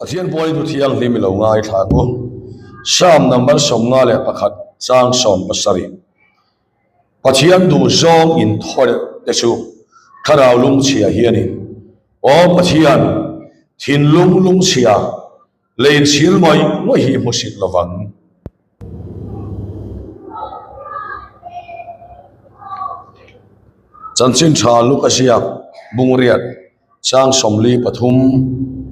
Pathian pualin thu thianghlim i lo ngaithla ang u. Psalm number 51 chang 17. Pathian duh zawng in thawlh te chu thlarau lungchhia hi a ni. Aw Pathian, thinlung lungchhia lei inchhir ngawih ngawih hi hmusit lovang. Chanchin tha Luka ziak Bungriat chang 43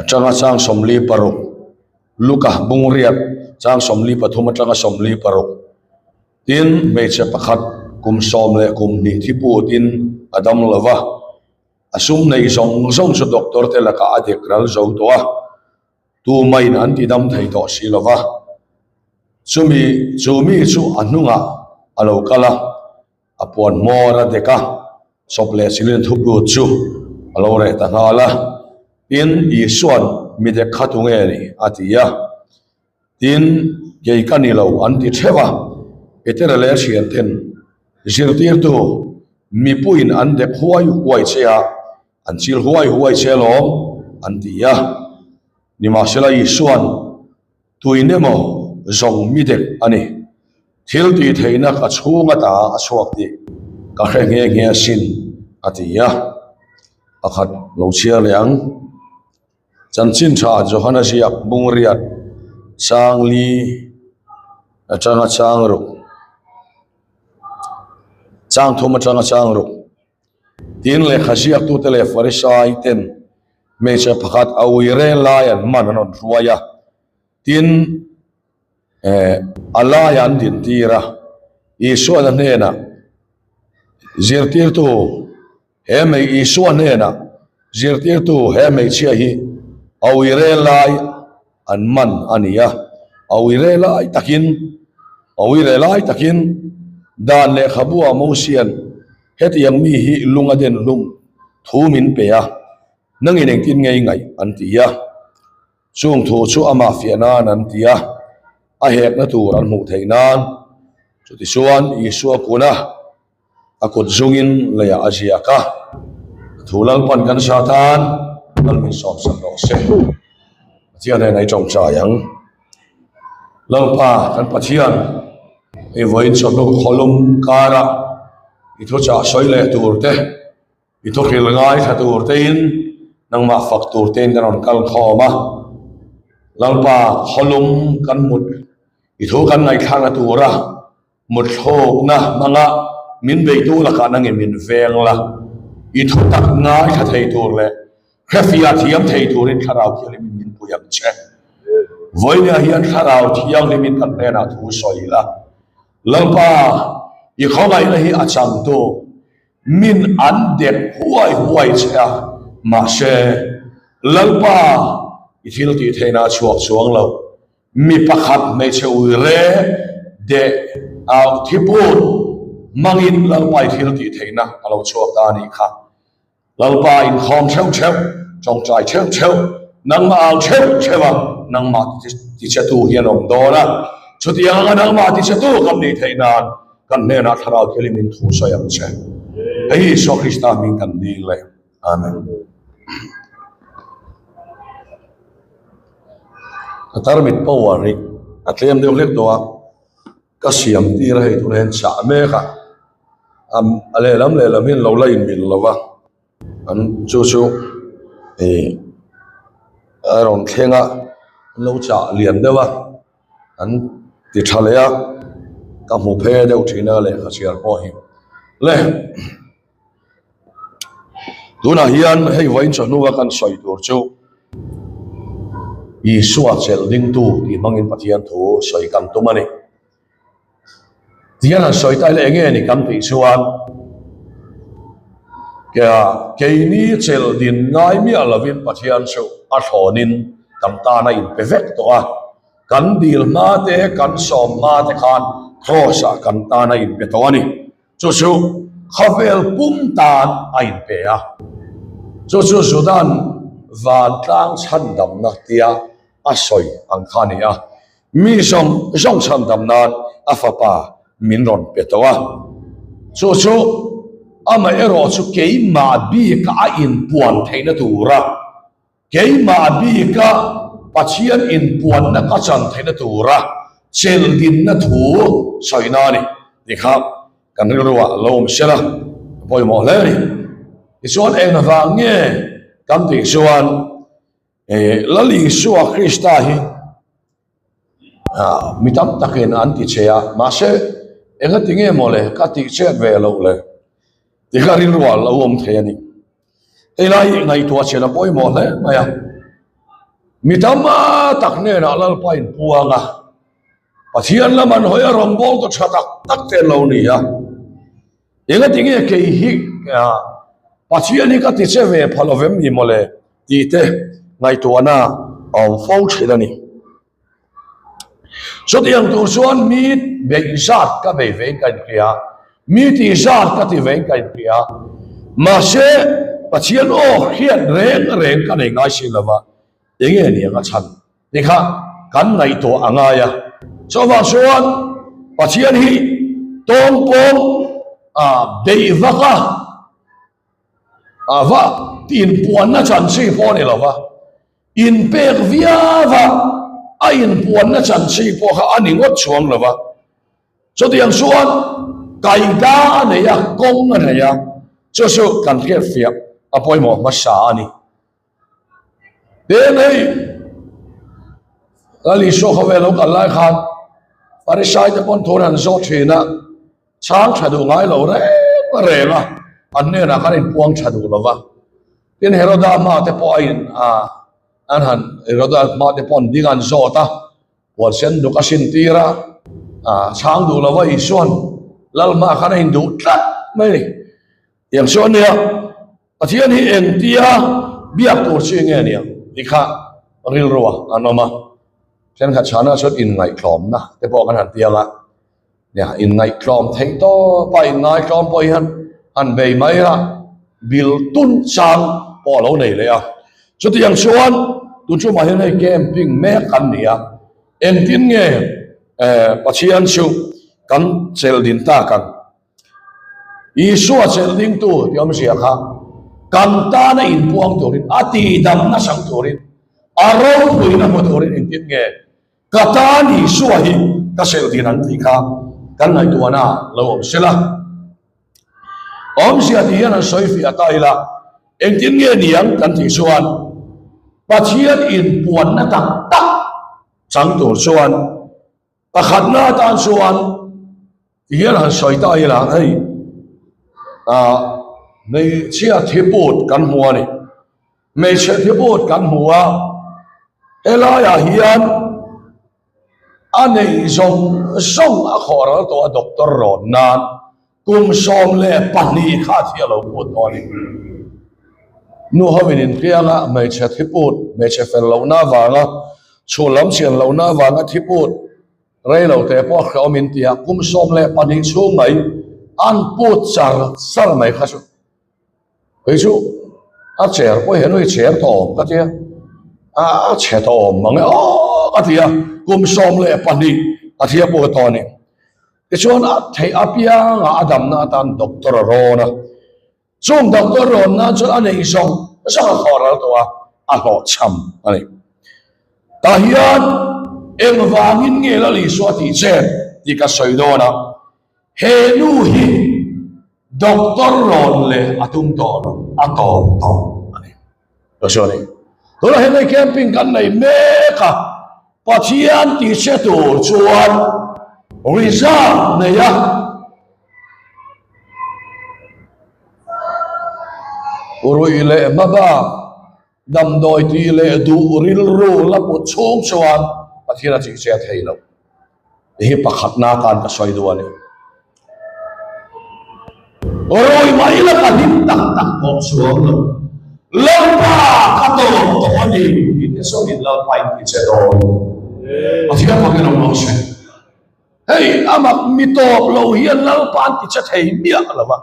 atanga chang 46 Luka Bungriat chang 43 atanga 46 Tin, hmeichhe pakhat kum sawm leh kum hnih thi putin a dam lo va, a sum nei zawng zawng chu doctor te lakah a dek ral zo tawh a, tumain an ti dam thei tawh si lo va. Chumi chu mi chu a hnungah a lo kal a, a puan hmawr a dek a, chawp leh chilin thuplut chu a lo reh ta nghal a. Tin, Isua'n mi dek kha tunge ni? a ti a. Tin, kei ka ni lo an ti theuh a, Petera leh a thianten zirtirtu mipuiin an dek huai huai che a, an chil huai huai che alawm an ti a. Nimahsela Isua'n tuin emaw zawng mi dek a ni, thil tih theihna ka chhung ata a chhuak tih ka hre nghe nghe asin a ti a. Pakhat lo chhiar leh ang. Chanchin tha Johana ziak Bungriat chang li atanga chang ruk chang thum atanga chang ruk tin lehkha ziaktute leh Farisai ten hmeichhe pakhat a ui rel lai an man an rawn hruai a tin eh a laiah an din tir a Isuan a hnenah zirtirtu He mei Isua hnenah zirtirtu he hmeichhia hi a uire lai an man a ni a, a uire lai takin a uire lai takin dan lehkhabu ah Mosian hetiang mi hi lung a den hlum thu min pe a, nangin engtin ngei ngaih an ti a. Chung thu chu amah fiah nan an ti a, a hekna tur an hmuh theih nan. Chutichuan Isua kuna A kut zungin leiah a ziak a, Thu Lalpan kan sa tan Lal min sawm sak rawh se. Pathian hnenah i tawngtai ang. Lalpa kan Pathian, i vawiin chawhnu khawlum karah i thuchah sawi leh tur te, i thuhril ngaithla tur tein nangmah fak tur tein kan rawn kal khawm a. Lalpa khawlum kan mut i thu kan ngaihthlakna tura Muthlawkna hmanga min beitu lakah nangin min veng la, i thu tak ngaithla thei tur leh hrefia thiam thei turin Thlarau Thianghlimin min pui ang che. Vawinia hian Thlarau Thianghlimin kan hnenah thu sawi la, Lalpa, i khawngaihna hi a changtu min an dek huai huai che a, mahse, Lalpa, i thil tih theihna a chhuak chuang lo. Mi pakhat hmeichhe ui re deh au thiput hmangin Lalpa i thil tih theihna a lo chhuak ta a nih kha. Lalpa inkhawm theuh theuh, tawngtai theuh theuh, nangmah au theuh theuh a, nangmah tichhetu hi an awm dawn a. Chutiang anga nangmah tichhetu kan nih theih nan kan hnenah Thlarau Thianghlim in thu sawi ang che. Hei hi Isua Krista hming kan dil e. Amen. Ka tarmit power hi a tlem deuh hlek tawh a, ka siam tir a hei tunah hian chah mek a, a lehlam lehlam hi an lo la inmil lo va, an chu chu ih a rawn thleng a, an lo chah lian deuh a, an ti tha leh a, ka hmu phe deuh thin a lehkha chhiar pawh hi le. Tunah hian hei vawiin chawhnua kan sawi tur chu Isua chelh dingtu tih hmangin Pathian thu sawi kan tum a ni. Tihian han sawi ta ila enge ni kan tih chuan keini chelh din ngai miah lovin Pathian chu a thlawnin kan tan a inpe vek tawh a, kan dil hma te kan sawm hma te khan Kraws ah kan tan a inpe tawh a ni. Chu chu khawvel pum tan a inpe a, chu chu Judan vantlang chhandamna tia a sawi ang kha a ni a, mi zawng zawng chhandam nan a fapa min rawn pe tawh a, chu chu amaherawhchu keimah bika a inpuan theihna tura. Keimah bika Pathian inpuanna ka chan theihna tura chelhdinna thu sawina a ni tih kha kan rilruah lo awm sela a pawimawh hle a ni. Tichuan engvang nge kan tih chuan Lal Isua Krista hi mi tam takin an ti che a, mahse engati nge maw le ka tih chet ve loh le tih kha rilruah lo awm thei a ni. Hei lai hi ngaihtuah chian a pawimawh hle mai a, mi tam tak hnenah Lalpa inpuang a, Pathian lam an hawi a rawngbâwl tu tha tak tak te an lo ni a, engati nge kei hi Pathian hi ka ti che ve pha lovem ni mawle tih te ngaihtuahna a awm fo thin a ni. Chutiang tur chuan mi beih zat ka bei vein ka inhria, mi tih zat ka ti vein ka inhria. Mahse, Pathian aw hriat reng reng ka nei ngai si lova, enge niang a chhan tih kha kan ngaihtuah a ngai a. Chuvang chuan Pathian hi tawngpawng beih vak a, a va inpuanna chanchi pawh a ni lova, Inpek viau a, a inpuanna chanchi pawh kha a ni ngawt chuang lo va. Chutiang chuan kaida a nei a, kawng a nei a, chu chu kan hriatfiah a pawimawh hmasa a ni. Tin hei, Lal Isua khawvel lo kal lai khan Pharisai te pawn thu an zawt thin a, chhang tha duh ngai lo reng reng a, an hnenah khan inpuang tha duh lo va. Tin, Heroda hma te pawh a in a, an han, Heroda hma te pawh an ding a, an zawt a, puan sen duk a sin tir a, a chhang duh lo va, Isua'n Lal hma khan a in duh tlat mai a ni. Tiang chu a nia, Pathian hi engtia biak tur chi nge nia tih kha rilru ah an awm a, thenkhat chhana chuan inngaihtlawmna te pawh kan han tiang a, Nia, inngaihtlawm theih tawp a, inngaihtlawm pawh hian han bei mai a, bil tun chang pawh a lo nei leh a. Chutiang chuan tun chumah hian hei camping mek kan ni a, engtin nge Pathian chu kan chelh din tak ang? Isua chelh dingtu tih awmzia kha kan tana inpuang turin, a tihdamna chang turin, a ropuina hmu turin engtin nge Ka tan Isua hi ka hrelh din ang tih kha kan ngaihtuahna lo awm sela. Awmzia tih hian an sawi fiah ta ila, engtin nge niang kan tih chuan Pathian inpuanna tak tak chang tur chuan pakhatna atan chuan ti hian han sawi ta ila hei ah hmeichhia thiput kan hmu a ni. Hmeichhe thibut kan hmu a, helaiah hian a neih zawng zawng a khawh ral tawh a doctor rawn nan kum 12 kha thi a lo put tawh a ni. Nu hovin inpianga hmeichhe thiput, hmeichhe fel lohna avanga chhun lam chian lohna avanga thiput rei lo te pawh a hrehawm in ti a, kum 12 chhung mai an put char char mai kha chu. Kei chu a chair pawh hian ui chair tawh awm ka tia, a chhe tawh awm mang e aw ka ti a, kum 12 a thia pawh tawh a ni. Tichuan a theih apianga a damna atan doctor a rawn a, chung doctor rawn nan chuan a neih zawng zawng a khawh ral tawh a, a hlawhchham a ni. Tah hian engvangin nge Lal Isua tih chet tih ka sawi dawn a, he nu hi Doctor rawn leh a tum tawh lo, a tawp tawh a ni. Ka hria a ni. Tunah hian hei camping kan nei mek a, Pathian tihchhe tur chuan reserve nei a, ruih leh hmabak, damdawi tih leh duh rilru la put chhung chuan Pathian a tihchhe thei lo. Hei hi pakhatna atan ka sawi duh a ni. Rawi mai la ka hlim tak tak pawh chuang lo. Lalpa ka tawp tawh a ni tih te sawiin Lalpa in ti che dawn. Pathian fakin awm rawh se. Hei a mak mi tawp lo hian Lalpa an ti che thei miah lo va.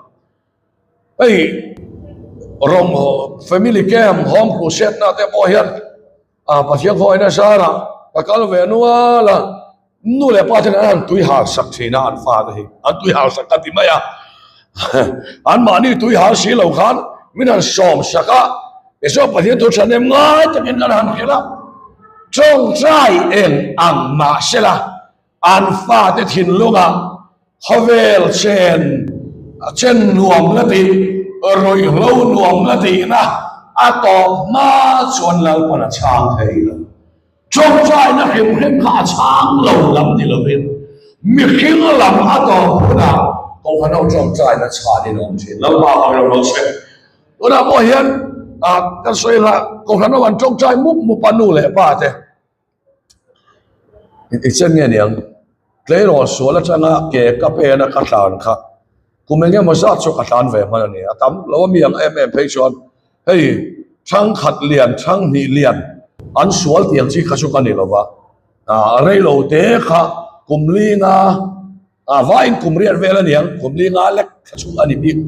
Hei rawng family camp home crusade na te pawh hian A Pathian khawngaihna zarah ka kal ve nual a, nu leh pa ten an han tui hal sak thin a, an fate hi an tui hal sak ka ti mai a, an mahni tui hal si lo khan min han sawm sak a. Tichuan Pathian thu ṭhahnem ngai takin kan han hrilh a, ṭawngṭai eng ang mah sela an fate thinlungah khawvel chen chen nuam la tih, ruihhlo nuam la tihna a tawp hma chuan Lalpan a chhang thei lo. Ṭawngṭaina hrim hrim kha a chhang lo lam ni lovin mihring lam a tawp hunah Kohhran ho ṭawngṭaina chhanin a awm ṭhin. Lalpa hawi lo rawh se. Tunah pawh hian kan sawi hlah Kohhran ho an ṭawngṭai mup mup a nu leh pa te. I chen nge niang? Tleirawl sual aṭanga ke ka pen a ka tlan kha kum eng emaw zat chu ka tlan ve hman a ni. A tam lo a mi ang em em phei chuan Hei thangkhat lian, thanghnih lian an sual tiang chi kha chu ka ni lo va, ah reilo te kha kum linga ah vaiin kum riat vel a niang, kum linga lek kha chu a ni bik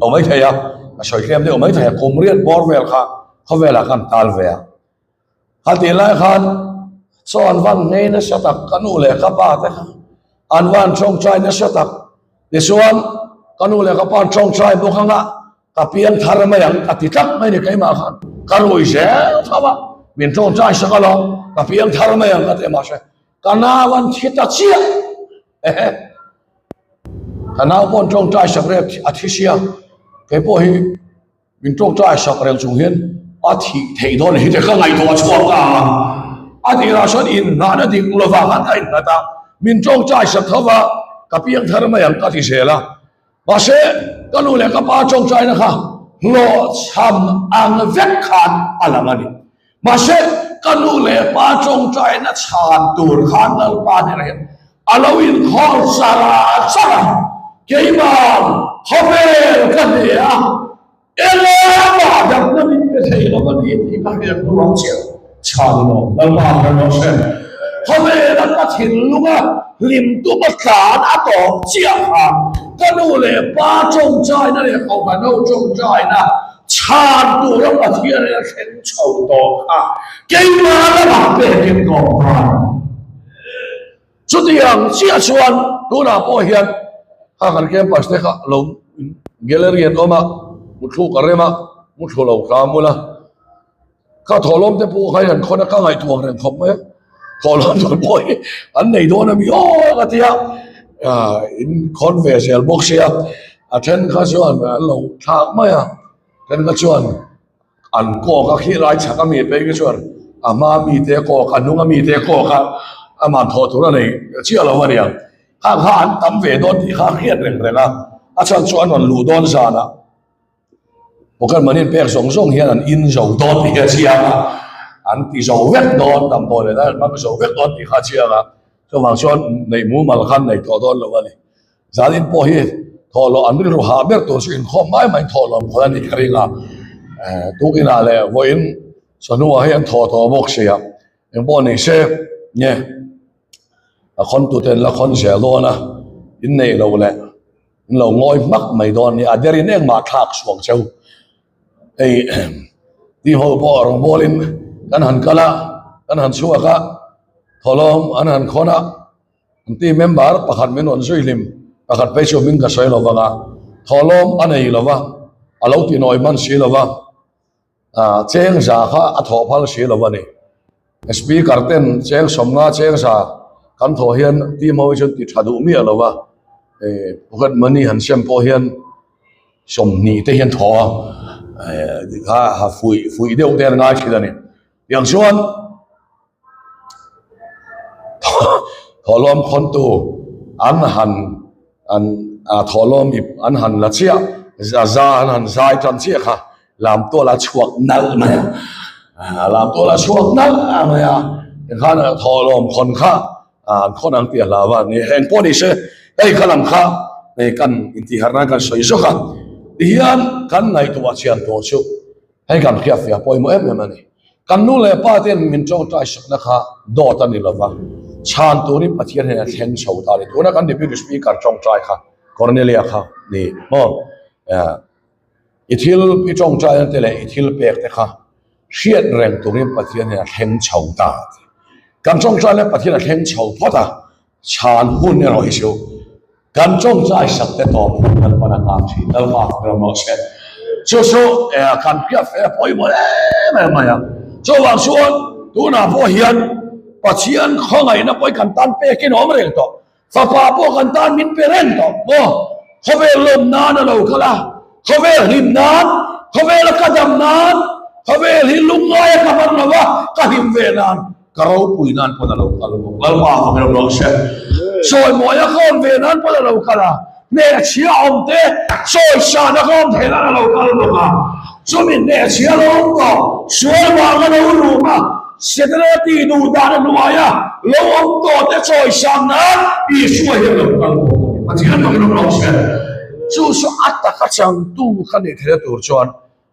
lo mai thei a, a sawi tlem deuh mai thei a, kum riat bawr vel kha khawvelah khan tal ve a. Kha tih lai khan chaw an van ngei nasa tak ka nu leh ka pa te kha an van tawngtai nasa tak tichuan ka nu leh ka pa an tawngtai bawk anga ka piang thar mai ang ka ti tlat mai ni keimah khan ka rui zel tho a min tawngtai sak alawm ka piang thar mai ang ka ti mahse ka nau an thi ta chiah ehe ka nau pawh an tawngtai sak rep a thi sia keipawh hi Min tawngtai sak reng chung hian a thih theih dawn hi te ka ngaihtuah chhuak ta a. A tirah chuan inhnahna dik lovah khan ka innghat a, min tawngtai sak tho va, ka piang thar mai ang ka ti zel a. Mahse, ka nu leh ka pa tawngtaina kha hlawhchham ang vek khan a lang a ni. Mahse, ka nu leh pa tawngtaina chhan tur khan Lalpa hnenah hian a lo inkhawr char char a, Keimah khawvel ka hle a, engmah damna min pe thei lo a ni tih ka hriat hnuah chiah chhan lo Lalpa ka rawh se. Khawvela ka thinlunga hlim tuma tlan a tawp chiah kha ka nu leh pa tawngtaina leh kohhranho tawngtaina Chhan tura Pathian in a thleng chho tawh kha keimah lamah pekin ka awm nghal. Chutiang chiah chuan tunah pawh hian kha kan campus te kha lo gallery an awm a, muthluk a rem a, muthlu lo hram ula. Kha thawhlawm te pawh kha hian khawn a ka ngaihtuah reng khawp mai a, thawhlawm tur pawh hi an nei dawn a mi aw ka ti a, in khawn ve zel bawk sia, a then kha chuan an lo thlak mai a, then kha chuan an kawk a khi lai chhak a mi phei kha chuan a hma mi te a kawk a, a hnung a mi te a kawk a, amah thawh tur a nei chiah lo a niang, khang kha an tam ve dawn tih kha a hriat reng reng a, a chhan chu an rawn luh dawn zanah. Pocket money pek zawng zawng hian an in zo dawn tih hi a chiang a, an ti zo vek dawn, damdawi leh dan an hmang zo vek dawn tih kha a chiang a, chuvang chuan neih mumal khan nei tawh dawn lo a ni. Zanin pawh hi thawhlawh an rilru hah ber tur chu inkhawm mai mai thawhlawm khawn a nih ka ring a, tukinah leh vawiin chawhnuah hi an thaw tawh bawk si a, engpawh ni se nge a khawntute an la khawn zel dawn a, inneih loh leh. In lo ngawi hmak mai dawn nia, a derin engmah thlak suak cheu. Hei ti ho pawh rawngbawlin kan han kal a, kan han chhuak a, thawhlawm an han khawn a, an team member pakhat min rawn zui hlim, pakhat phei chu hming ka sawi lo vang a, thawhlawm a nei lo va, a lo ti nawi hman si lo va. Ah cheng za kha a thawh phal si lo a ni. Speaker ten cheng sawmnga cheng za kan thawh hian team ho hi chuan ti tha duh miah lo va, eh pocket money han sem pawh hian 20 te hian thawh a, eh kha ha fuih fuih deuh te an ngai thin a ni. Tiang chuan Thawhlawm khawntu an han an thawhlawm ip an han la chiah a za an han zai tan chiah kha lam tual a chhuak nalh mai a lam tual a chhuak nalh mai a tikhan thawhlawm khawn kha an khawn ang tih a hlau a ni eng pawh ni se hei kha lam kha hei kan intihharh nan kan sawi zawk a tihian kan ngaihtuah chian tawh chu Hei kan hriatfiah pawimawh em em a ni. Kan nu leh pa ten min tawngtai sakna kha dawt a ni lova, chhan turin Pathian hian a thleng chho ta a ni. Tuna kan Deputy Speaker tawngtai kha Cornelia kha ni maw? I thil i tawngtaina te leh i thil pek te kha hriat reng turin Pathian hian a thleng chho ta a ti. Kan tawngtaina Pathian a thleng chho phawt a, chhan hun erawh hi chu Kan tawngtai sak te tawp hun kan pan a nghak thin. Lalpa ram rawh se. Chu chu kan hriat fe a pawimawh em em mai a. Chuvang chuan tunah pawh hian Pathian khawngaihna pawh hi kan tan pekin a awm reng tawh. Fapa pawh kan tan min pe reng tawh maw? Khawvel lawm nan a lo kal a, khawvel hlim nan, khawvel a ka dam nan, khawvel hi lungngai a ka hman lo va, ka hlim ve nan, ka ropui nan pawn a lo kal bawk. Lalpa fak ilo rawh se. Chawimawi a ka awm ve nan pawn a lo kal a, hnehchhia awm te chawisan a ka awm theih nan a lo kal bawk a. Chumi hnehchhia lo awm tawh, sual vang a lo rum a, Setana tih duh dan a hnuai a, lo awm tawh te chawisan nan Isua hi a lo kal bawk a ni. Pathian fak ilo rawh se. Chu chu a taka changtu ka nih theihna tur chuan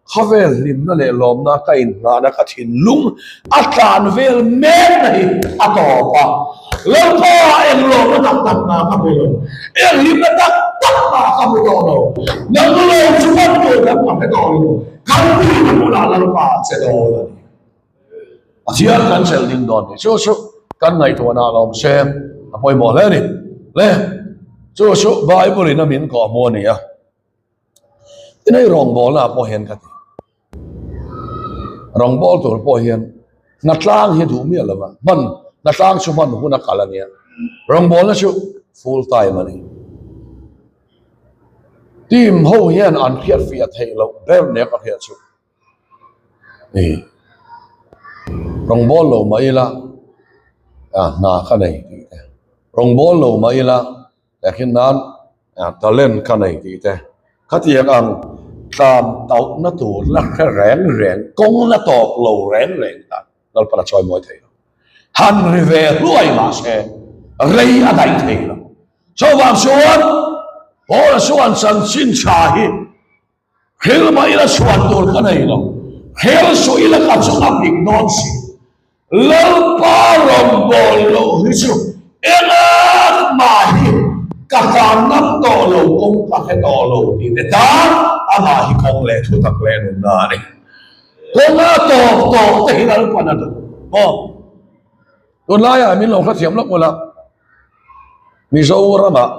Khawvel hlimna leh lawmna ka inhnahna ka thinlung a tlan vel mekna hi a tawp a. Lalpa eng lawmna tak tak mah ka hmu lo, eng hlimna tak tak mah ka hmu tawh lo, nang lo chu kan tur kan ka hre tawh lo, kan tihna hmunah Lalpa a che dawn a ni. Pathian kan chelh ding dawn ni. Chu chu kan ngaihtuahna a lawm se a pawimawh hle a ni. Le, chu chu Bible in a min kawhhmuh a ni a. Tin hei rawngbawlna ah pawh hian ka ti. Rawngbâwl tur pawh hian hnatlang hi duh miah lo va, hman hnatlang chu hman hun a kal a nia. Rawngbawlna chu full time a ni. Team ho hian an hriatfiah theih loh ber nia ka hriat chu. Ni rawngbâwl lo mah ila hna ka nei tih te, rawngbâwl lo mah ila Tehkhin nan talent ka nei tih te, khatiang ang tlan tauhna tur la hre reng reng, kawng la tawp lo reng reng tan Lalpan a chawi mawi thei lo. Han ri ve hluai mah se rei a daih thei lo. Chuvang chuan Paula chuan chanchin tha hi Hril mah ila chhuan tur ka nei lo, hril suh ila ka chu a hming dawn si. Lalpa rawngbâwl loh hi chu engah mah hi ka tlan ngam tawh lo, kawng ka hre tawh lo tih te tan amah hi kawng leh thutak leh nunna a ni. Kawnga tawp tawh te hi Lalpan a duh maw? Tunlaiah min lo hrethiam lawk ula, Mizoramah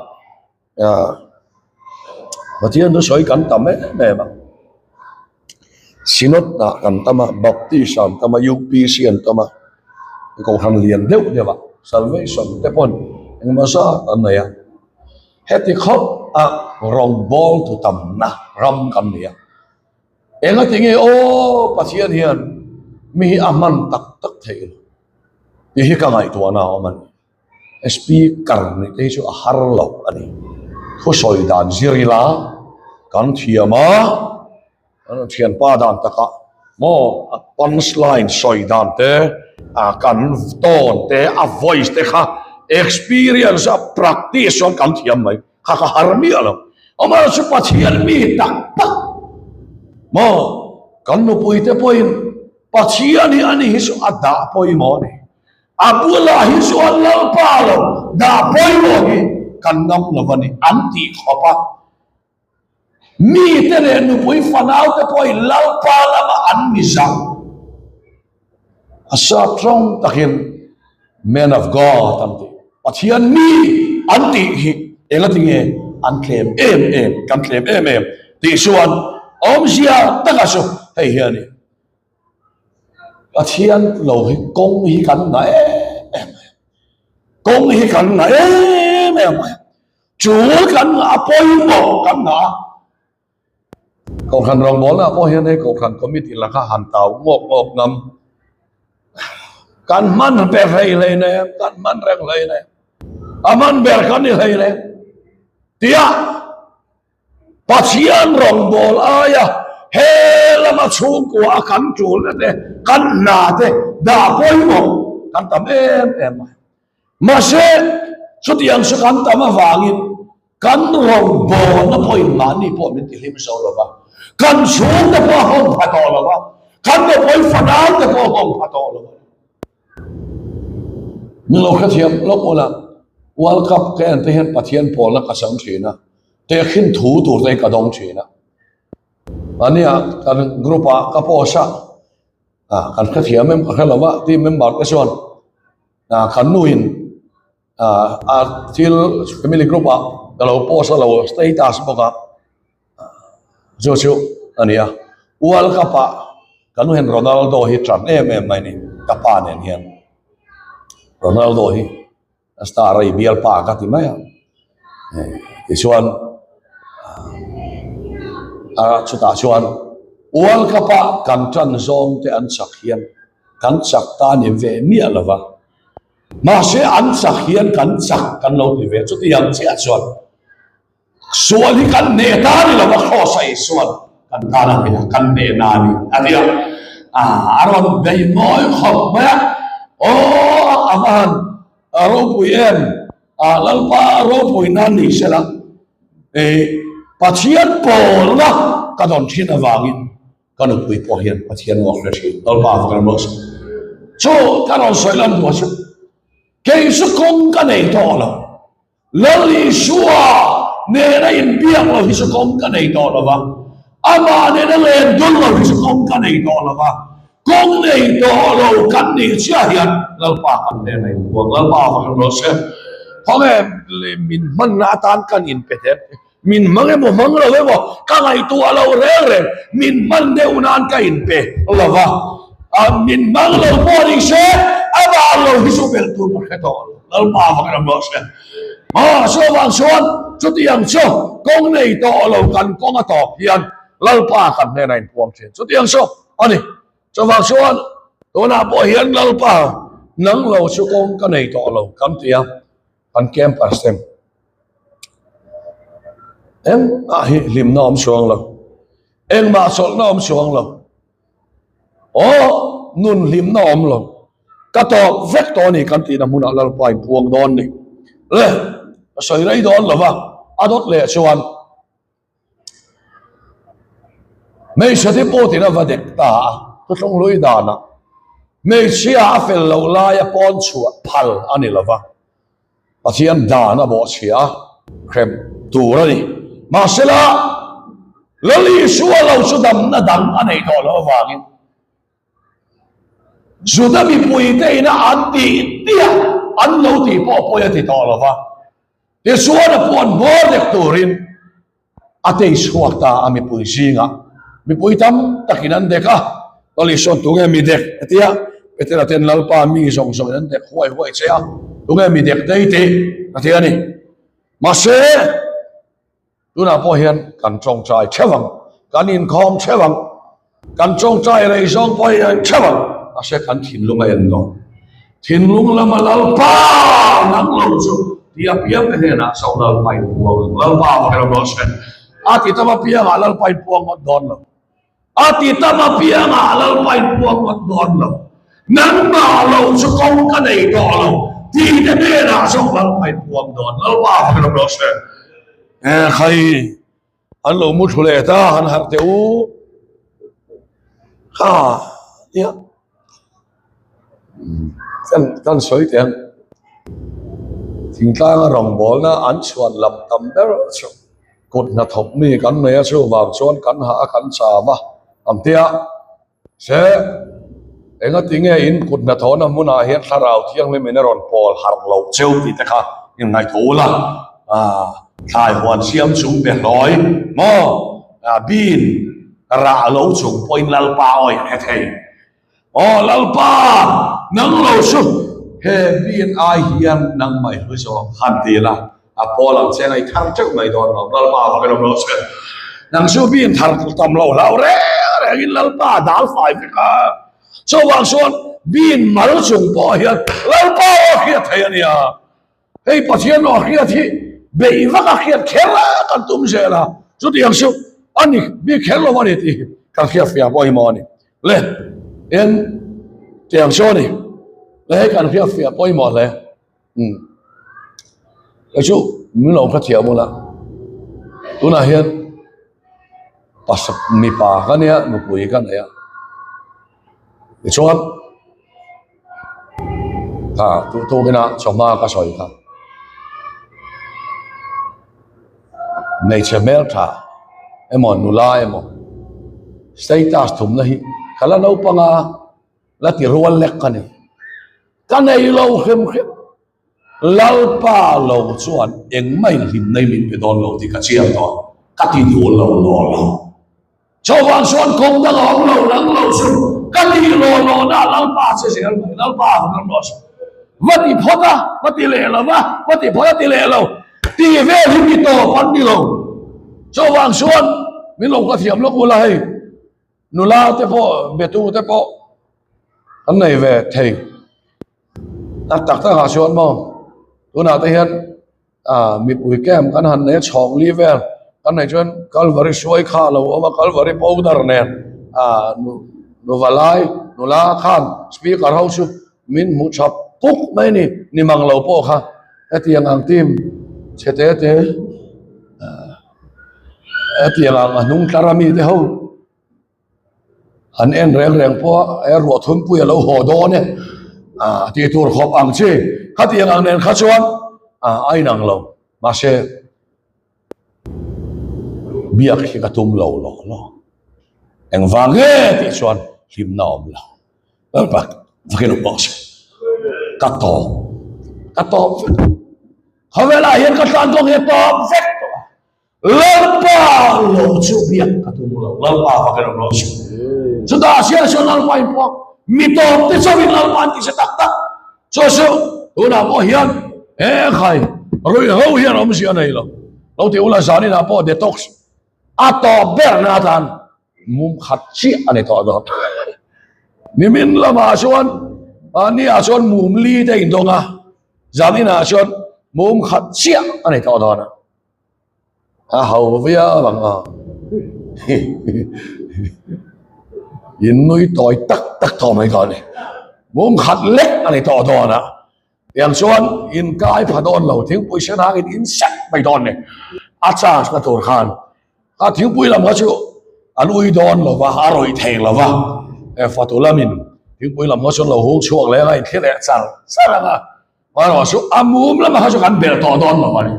Pathian chu sawi kan tam em em a, Synod ah kan tam a, Baptist ah an tam a, UPC an tam a, Kohhran lian deuh deuh ah Salvation te pawn engemaw zat an nei a, heti khawp a rawngbawl tu tamna ram kan ni a, engati nge aw Pathian hian mi hi a hman tak tak theih lo tih hi ka ngaihtuahna a awm a ni. Speaker nih te hi chu a har lo a ni. Thusawi dan zir ila kan thiam a, thianpa dan takah maw a punch line sawi dan te, a kan tone te, a voice te kha experience a practice chuan kan thiam mai kha ka har miah lo. Amaherawhchu Pathian mi tak tak maw kan nupui te pawhin Pathian hi ani hi chu a dah pawimawh a ni. A bulah hi chuan Lalpa lo dah pawimawh hi kan ngam lo a ni an tih khawp a. Mite leh nupui fanaute pawhin Lalpa lama an mi zang. A sap tawng takin Man of God an tih, Pathian mi an tih hi engati nge an tlem em em, kan tlem em em tih chuan awmzia taka chu hei hi a ni. Pathian lo hi kawng hi kan ngah em em mai a, kawng hi kan ngah em em mai a, chul kan ngah a, pawimawh kan ngah a. Kohhran rawngbawlna pawh hian hei Kohhran Committee laka han tau ngawk ngawk ngam kan hman ber hlei hlei nem, kan hman reng hlei nem, a hman ber kan ni hlei nem tia Pathian rawngbâwl aia he lama chhungkua a kan ṭulna te, kan hna te dah pawimawh kan tam em em mai. Mahse, chutiang chu kan tam avangin kan rawngbâwlna pawhin mahni pawh min tihlim zo lo va, kan chhungte pawh a hawng pha tawh lo va, kan nupui fanaute pawh a hawng pha tawh lo va. Min lo hrethiam lawk ula, World Cup ka en te hian Pathian pawlna ka chang thin a, tehkhin thu tur te hi ka dawng thin a. Ania kan group ah ka post a, ah kan hrethiam em ka hre lo va, team member te chuan ah kan nu in ah a thil family group ah ka lo post a lo status bawk a, chu chu. a ni a, World Cup ah ka nu hian Ronaldo hi tan em em mai a ni, ka pa nen hian Ronaldo hi a star a i bialpa ka ti mai a, tichuan a chutah chuan World Cup ah kan tan zawng te an chak hian kan chak ta ni ve miah lo va. Mahse an chak hian kan chak kan lo ti ve chutiang chiah chuan sual hi kan hneh ta ni lova Kraws a Isuan kan tan a hmeh a kan hneh na a ni a ti a, a rawn bei mawi khawp mai a, aw a va han ropui em, Lalpa ropui nan ni sela Pathian pawlna ka dawn thin avangin Ka nupui pawh hian Pathian uak hre thin, Lalpa va kan ruat chu ka rawn sawi lan duh a chu, kei chu kawng ka nei tawh lo, Lal Isua nena inbiak lo hi chu kawng ka nei tawh lo va, amah nena len dul lo hi chu kawng ka nei tawh lo va, kawng nei tawh lo kan nih chiah hian Lalpa kan nena inbuang, Lalpa va kan ruat se, khawnge min hmanna atan kan inpe tep. Min hmang emaw hmang lo emaw ka ngaihtuah lo reng reng, min hman deuh nan ka inpe lo va, min hmang lo pawh ni se amah lo hi chu belh tur ka hre tawh lo, Lalpa vak ram rawh se. Maw chuvang chuan chutiang chu kawng nei tawh lo kan kawng a tawp hian Lalpa kan hnenah inpuang thin, chutiang chu a ni. Chuvang chuan tunah pawh hian Lalpa nang lo chu kawng ka nei tawh lo kan ti a. Kan campus te engmah hi hlimna awm chuang lo, engmah chawlhna awm chuang lo, aw nun hlimna awm lo, ka tawp vek tawh a ni kan tihna hmunah Lalpa in puang dawn ni le, ka sawi rei dawn lo va, a dawt leh chuan Hmeichhe te pawh tina va dek ta a, thuthlung hlui danah hmeichhia a fel loh laia pawn chhuah phal a ni lova, Pathian dan a bawhchhia a hrem tur a ni. Mahsela, Lal Isua lo chu damna dang a neih tawh loh avangin Juda mipuite ina an tih tih a, an lo tih pawh pawi a ti tawh lova. Tichuan a puan hmawr dek turin a tei chhuak ta a mipui zingah. Mipui tam takin an dek a, Lal Isuan tunge mi dek a ti a, Petera ten Lalpa mi zawng zawngin an dek huai huai che a, tunge mi dek dei tih a ti a ni. Mahse, Tunah pawh hian kan tawngtai theuh ang, kan inkhawm theuh ang, kan tawngtai rei zawng pawh hi an theuh ang, mahse kan thinlung a en dawn. Thinlung lama Lalpa nang lo chu ti apiang te hnenah chauh Lalpa in puang ang, Lalpa va kal rawh se. A ti tam apiangah Lalpa in puang ngawt dawn lo. A ti tam apiangah Lalpa in puang ngawt dawn lo. Nangmah lo chu kawng ka nei tawh lo tih te hnenah zawk Lalpa in puang dawn. Lalpa va kal rawh se. E khai an lo mu thu leh ta han harh teh u. Kha nia kan kan sawi teh ang. Thingtlanga rawngbawlna an chhuan lam tam ber chu. Kut hnathawk mi kan nei a chuvang chuan kan hah a kan cham a ang tia se engati nge in kut hnathawhna hmunah hian thlarau thianghlim in a rawn pawl harh loh cheu tih te kha in ngaihtuah ula thlai huan siam chung be hlawi maw bean rah lo chung pawhin Lalpa awi hre thei. Aw Lalpa, nang lo chu he bean ai hian nangmah i hlui zawk han ti la, a pawl ang che ngaih thar teuh mai dawn lo, Lalpa va ka lo rawh che. Nang chu bean thar tam lo hlau reng rengin Lalpa a dal fai vek a, chuvang chuan bean mal chung pawh hian Lalpa aw hriat thei a nia. Hei Pathian aw hriat hi beih vak a hriat kher a kan tum zel a, chutiang chu a ni bik kher lo a ni tih kan hriatfiah pawimawh a ni. Le en tiang chu a ni, le hei kan hriatfiah pawimawh hle. Umm kei chu min lo hrethiam ula, tunah hian pasal mipa ka nia nupui ka nei a, tichuan. Kha duh tawkin a chawhma ka sawi kha. Hmeichhe hmeltha emaw nula emaw status thumna hi ka la naupang a la ti rual lek ka ni. Ka nei lo hrim hrim. Lalpa lo chuan engmah in hlimna hi min pe dawn lo tih ka chiang tawh a, ka ti duh lo law lo. Chuvang chuan kawng dang a awm lo, nang lo chu ka tih law law na Lalpa che zel mai, Lalpa a vang rawh se. Va ti phawt a, va ti leh lo va, va ti phawt a ti leh lo, ti vel hi mi tawp an ni lo. Chuvang chuan min lo ka thiam lawk ula hei, nula te pawh, betu te pawh an nei ve thei. Tak tak takah chuan maw tunah te hian ah mipui camp kan han nei a chhawk li vel kan neih chuan Kalvari hruai kha a lo awm a Kalvari powder nen ah nu nuva lai nula khan speaker ho chu min hmu tha puk mai a ni ni mang lo pawh kha hetiang ang team chhe te te ah hetiang ang a hnung tlar ami te ho. An en reng reng pawh a he ruah thunpui a lo haw dawn e ah tih tur khawp ang chi khatiang ang nen kha chuan ah a inang lo mahse biak hi ka tum lo lo lo engvang nge tih chuan hlimna a awm lo lalpa vakin awm bawk se ka tawp ka tawp vek khawvelah hian ka tlan kawng hi a tawp vek tawh a. Lalpa lo chu biak ka tum lo, Lalpa va ka rawh chu. Chutah sial chuan Lalpa in puak, mi tawp te chauhin Lalpa an ti se tak tak. Chu chu tunah pawh hian he khai ruihho hian awmzia a nei lo. Lo ti ula zaninah pawh detox a tawp ber na atan mum khat chiah a ni tawh dawn. Nimin lamah chuan mahni ah chuan mum li te indawng a, zaninah chuan mum khat chiah a ni tawh dawn a. A ho viau ang a. In nui tawi tak tak tawh mai dawn a ni. Mum khat lek a ni tawh dawn a. Tiang chuan in kai pha dawn lo, thingpui sen hangin in sek mai dawn a ni. A charge na tur khan a thingpui lam kha chu an ui dawn lo va, a rawih thei lo va. Fatu lamin thingpui lam kha chuan lo hung chhuak leh ang a, inthli leh char char ang a. Erawh chu a mum lamah kha chu kan belh tawh dawn lo a ni.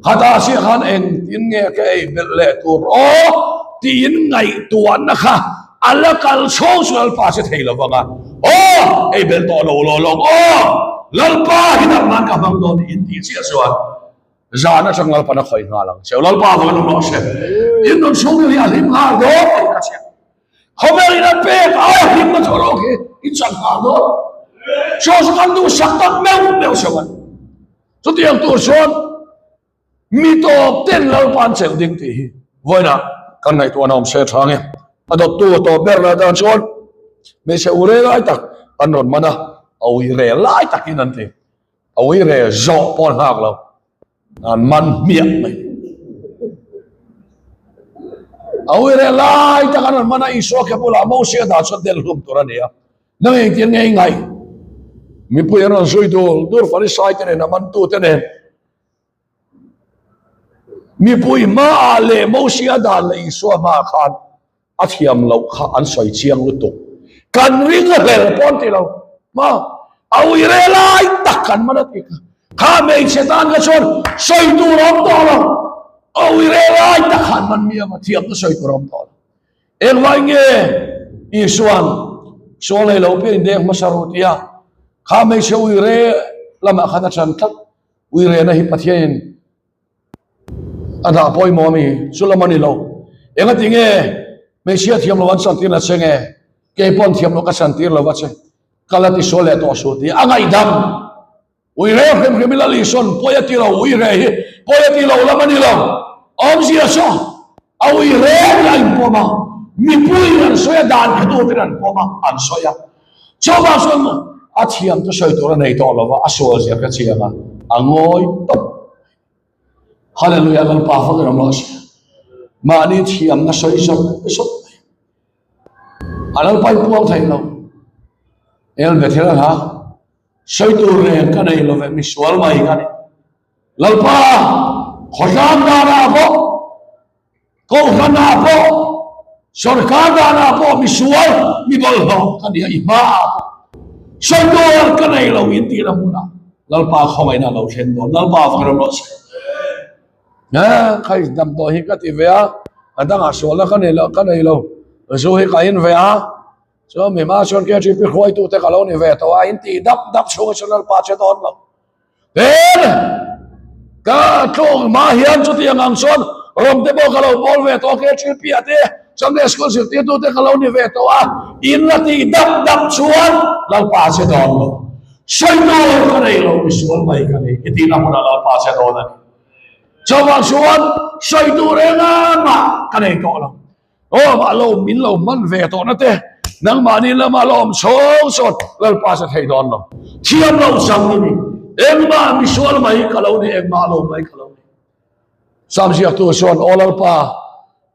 Khatah chiah khan engtin nge ka ei belh leh tur aw tiin ngaihtuahna kha a la kal chhawng chu Lalpa che thei lo vang a, aw ei belh tawh lo law lawng aw Lalpa hi dam nan ka hmang dawn in tih chiah chuan zan atang Lalpan a khawih nghal ang che. Lalpa vang an awm rawh se. In rawn chhung hi a hlim nghal dawn tih ka chiah. Khawvel in a pek aia hlimna chu erawh khi in chan nghal dawn. Chaw chu kan duhsak tak meuh meuh chauh a ni. Chutiang tur chuan mi tawp ten Lalpa an chelh ding tih hi vawiinah kan ngaihtuahna awm se tha nge. A dawttu a tawp ber lah dan chuan hmeichhe ure lai tak an rawn man a, a uire lai takin an ti. A uire zawh pawh an nghak lo. An man hmiah mai. A uire lai tak an rawn man a, Isua khe bulah Mosia dah chuan del hlum tur a ni a. Nang engtin nge i ngaih? Mipui an rawn zui dur dur Farisai te nen a mantu te nen. Mipui hmaah leh Mosia dan leh Isua hmaah khan A thiam loh kha an sawi chiang lutuk. Kan ring hlel pawh an ti lo. Ma, a uire lai tak kan man a ti kha. Kha hmeichhe tan kha chuan sawi tur a awm tawh lo. A uire lai tak kha an man miau a, thiamna sawi tur a awm tawh lo. Engvai nge Isua'n sual nei lo pian indeng hmasa ru tia kha hmeichhe uire lamah khan a chan tlat. Uirena hi Pathianin A dah pawimawh a mi? Chu lam a ni lo. Engati nge hmeichhia thiam lo an chantir na che nge? Kei pawh an thiam lo ka chantir lo va che. Ka la tisual leh tawh suh tih a ngaihdam. Ui reh hrim hrim ila Lison pawi a ti lo, ui reh hi pawi a ti lo lam a ni lo. Awmzia chu a ui reh hi a inpawm a, mipui an sawi a, dan kha turin an pawm a, an sawi a. Chuvang chuan a thiam chu sawi tur a nei tawh lo va, a sual zia ka chiang a, a ngawi tawp. Hallelujah Lalpa fak in awm rawh se. Mahni thiamna sawi zawk zawk mai. A Lalpa in puang thei lo. El Bethel ha sawi tur reng ka nei lo ve misual mai ka ni. Lalpa khawtlang danah pawh Kohhranah pawh, sorkar danah pawh misual, mi bawlhhlawh ka ni a, i hmaah pawh sawi tur ka nei lo in tihna hmunah Lalpa khawngaihna a lo thlen dawn, Lalpa vang ram rawh se. Khai damdawi hi ka ti ve a, a dangah sualna ka nei lo, ka nei lo, zu hi ka in ve a, chuan mi hma chuan KTP hruaitute ka lo ni ve tawh a, in tih dap dap chhunga chuan Lalpa che dawn lo. Tin, ka tlawng hma hian chutiang ang chuan rawng te pawh ka lo bawl ve tawh a, KTP-ah te. Sunday School zirtirtute ka lo ni ve tawh a, in la tih dap dap chuan Lalpa che dawn lo. Sawi tur ka nei lo, misual mai ka ni i tihna hmunah Lalpa che dawn a ni. Chuvang chuan sawi tur engah ka nei tawh lo. Aw mah lo min lo hman ve tawhna te nangmahni lama la awm chhawng sawt Lalpa sa thei dawn lo. Thiam lo chang i ni. Engmah misual mai ka lo ni, engmah lo mai ka lo ni. Sam ziaktu chuan Aw Lalpa,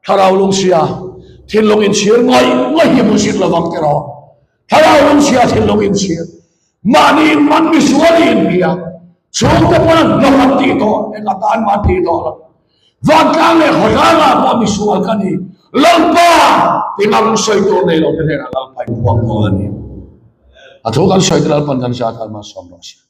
thlarau lungchhia, thinlung inchhir ngawih ngawih hi hmusit lovang tiraw? Thlarau lungchhia, thinlung inchhir, mahni inman misual i inhria, chhungte pawn an hnawk an tih tawh, eng atan mah an tih tawh lo. Vantlang leh khawtlangah pawh misual ka ni, Lalpa tingang sawi tur nei lo te hnenah Lalpa in puang dawn a ni. A thu kan sawi te Lalpan kan zat an malsawm rawh se.